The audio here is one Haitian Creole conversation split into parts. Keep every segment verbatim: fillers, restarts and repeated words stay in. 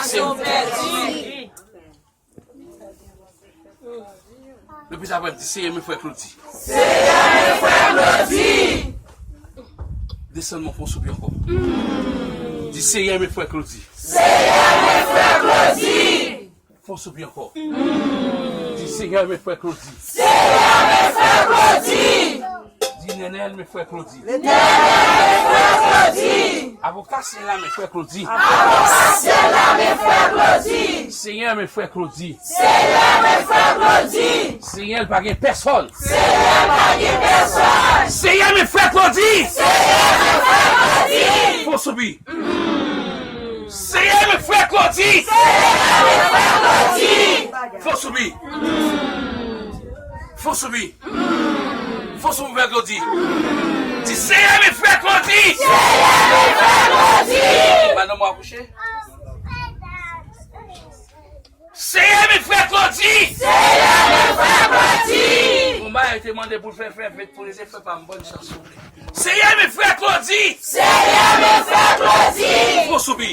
Se yon pèdi. Repete apre m, di, Seyè, men frè Claudy. Seyè, men frè Claudy. Desann mwen, fè yon soupi ankò. Di, Seyè, men frè Claudy. Seyè, men frè Claudy. Fè yon soupi ankò. Di, Seyè, men frè Claudy. Seyè, men frè Claudy. Di, Nènèl, men frè Claudy. Nènèl, men frè Claudy. Avoka syèl la, men frè Claudy. Avoka syèl la, men frè Claudy. Seyè, men frè Claudy. Seyè, men frè Claudy. Seyè, l pa gen pèsòn. Seyè, l pa gen pèsòn. Seyè, men frè Claudy. Seyè, men frè Claudy. Fè yon soupi. Seyè, men frè Claudy. Seyè, men frè Claudy. Fè yon soupi. Fè yon soupi. Fè yon soupi, frè Claudy. Di, Seyè, men frè Claudy. Seyè, men frè Claudy. Madanm ou akouche? Seyè, men frè Claudy. Seyè, men frè Claudy. Bon, bagay te mande pou l fè, fè, fè, pou l fè pa m bòn chans, souple. Seyè, men frè Claudy. Seyè, men frè Claudy. Fè yon soupi.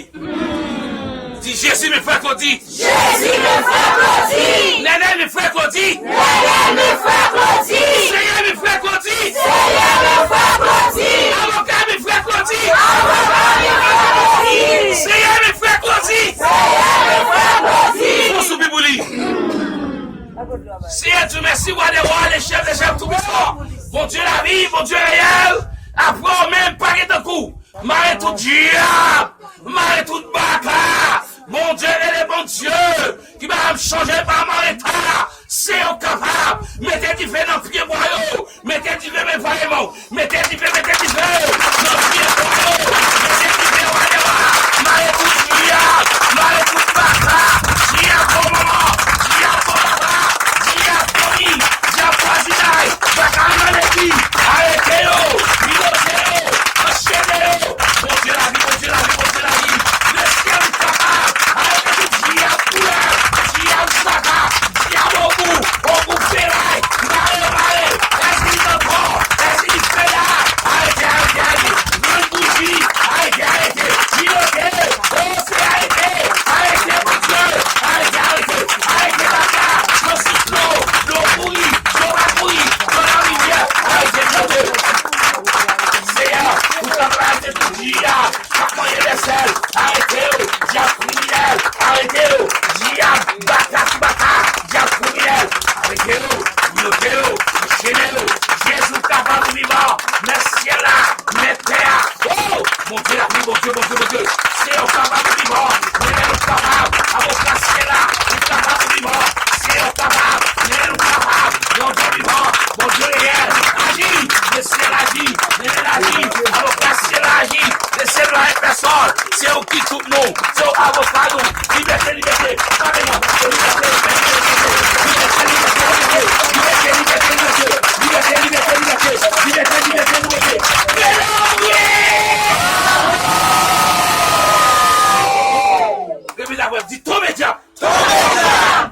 Di, Jezi, men frè Claudy. Jezi, men frè Claudy. Nènèl, men frè Claudy. Nènèl, men frè Claudy. Seyè, men frè Claudy. Seyè, men frè Claudy. Avoka, men frè Claudy. Avoka, men frè Claudy. Seyè, men frè Claudy. Seyè, men frè Claudy. Fè yon soupi pou li. Seyè Dye, mèsi, Wa dè wa, le chèf dè chèf, toupisan. Bondye lavi, Bondye reyèl. Apre w menm, pa gen tankou. Mare tout dyab, mare tout baka. Bondye rele Bondye, ki pa janm chanje, pa mare ta. Se ou kapab. Mete dife nan pye bwa yo. Mete dife, men pa eman. Mete dife, mete dife nan pye bwa yo. Mete dife, wa dè wa. Mare tout dyab, mare tout baka. Dyab bon manman, dyab bon papa, dyab fanmi, dyab vwazinay, baka nan legliz. Arete yo, pilote yo, anchene yo. Bondye lavi, Bondye lavi, Bondye lavi. Lesyèl kapab. Arete tout dyab koulèv, dyab zaka, dyab ogou, ogou feray. Mare, mare. Èzili nan kò, èzili feda. Arete, arete, arete. Grenn bouji. Arete, arete. Pilote. O, se arete. Arete, Bondye. Arete, arete. Arete, baka. Dlo sou dlo. Dlo kouri. Dlo pa kouri. Dlo nan rivyè. Arete, Bondye. Seyè, ou kapab arete tout dyab k ap manyen vèsèl. Arete yo, dyab kriminèl. Arete yo, dyab baka sou baka, dyab kriminèl. Arete yo, pilote yo, anchene yo. Jezi, ou kapab, ou vivan. Men syèl la, men tè a. O, Bondye lavi, Bondye, Bondye, Bondye. Seyè, ou kapab, ou vivan. Nènèl, ou kapab. Avoka syèl la, ou kapab, ou vivan. Seyè, ou kapab. Nènèl, ou kapab. Bondye vivan, Bondye reyèl. Aji, men syèl aji, men nènèl aji. Avoka syèl la aji. Mesye, nou pa gen pèsòn. Se ou ki tout nou. Se ou avoka nou. Libète, libète. Libète, libète, libète. Libète, libète, libète. Libète, libète, libète. Libète, libète, libète. Libète, libète, libète. Repete apre m, di, tonbe dyab. Tonbe dyab.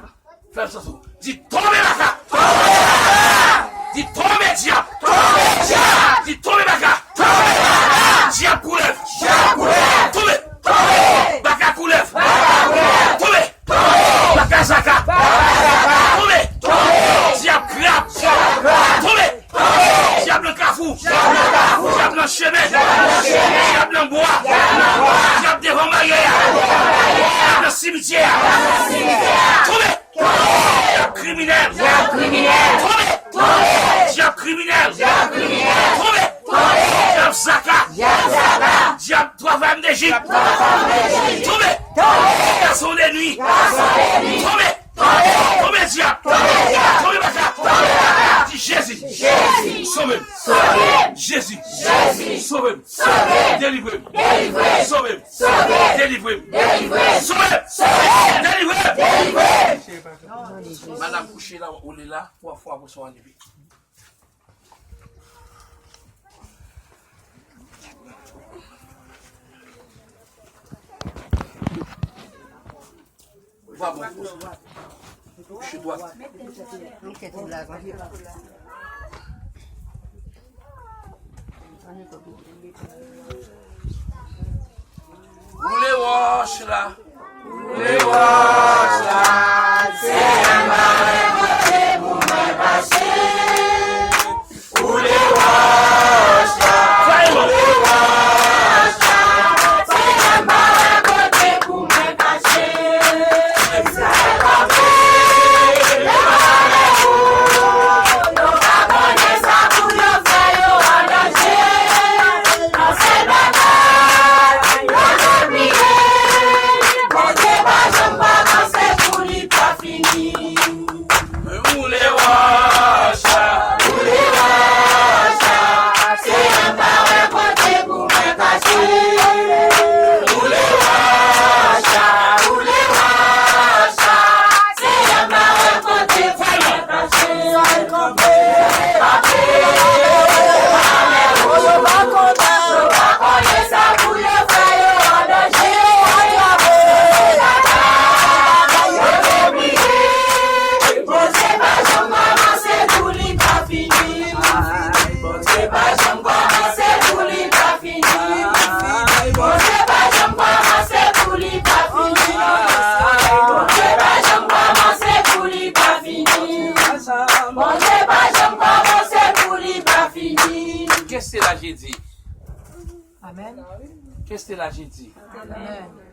Fè m santi w. Di, tonbe baka. Tonbe baka. Di, tonbe dyab. Tonbe dyab. Di, tonbe baka. Tonbe baka. Dyab koulèv. Dyab koulèv. Tonbe. Tonbe. Baka koulèv. Baka koulèv. Tonbe. Tonbe. Baka zaka. Baka zaka. Tonbe. Tonbe. Dyab krab. Dyab krab. Tonbe. Dyab nan kafou. Dyab nan kafou. Dyab nan chemen. Dyab nan chemen. Dyab nan bwa. Dyab nan bwa. Dyab devan baryè a. Dyab nan simityè a. Dyab nan simityè a. Tonbe. Tonbe. Dyab kriminèl. Dyab kriminèl. Tonbe. Tonbe. Dyab kriminèl. Tonbe. Tonbe. Dyab zaka. Dyab zaka. Dyab twa fanm Dejip. Dyab twa fanm Dejip. Tonbe. Tonbe. Gason de nwi. Gason de nwi. Tonbe. Tonbe! Tonbe dyab! Tonbe dyab! Tonbe baka! Tonbe baka! Di, Jezi! Jezi! Sove m! Sove m! Jezi! Jezi! Sove m! Sove m! Delivre m! Delivre m! Sove m! Sove m! Delivre m! Delivre m! Sove m! Sove m! Delivre m! Delivre m! Madanm kouche la, ou leve la, twa fwa apre sa w leve. Vwa bon pou sa. Kouche dwat. Woule wòch la. Ou le wòch la, Senyè m pa wè kote pou mwen kache. Ou le wòch la, ou le wòch la, Senyè m pa wè kote pou mwen kache. Sa kanpe devan ou, yo pa konnen sa pou yo fè yo an danje. Nan sèl bagay, yo dwe priye. Bondye pa janm kòmanse pou li pa fini. Ou le wòch la, ou le wòch la, Senyè m pa wè kote pou mwen kache. Ou le wòch la, ou le wòch la, Senyè m pa wè kote pou mwen kache. Yo pa konnen sa pou yo fè yo an danje. Yo dwe priye. Bondye pa janm kòmanse pou li pa fini. Bondye pa janm kòmanse pou li pa fini. Bondye pa janm kòmanse pou li pa fini. Bondye pa janm kòmanse pou li pa fini. Bondye pa janm kòmanse pou li pa fini. Qu'est-ce que cela dit? Amen. Qu'est-ce que cela dit? Amen.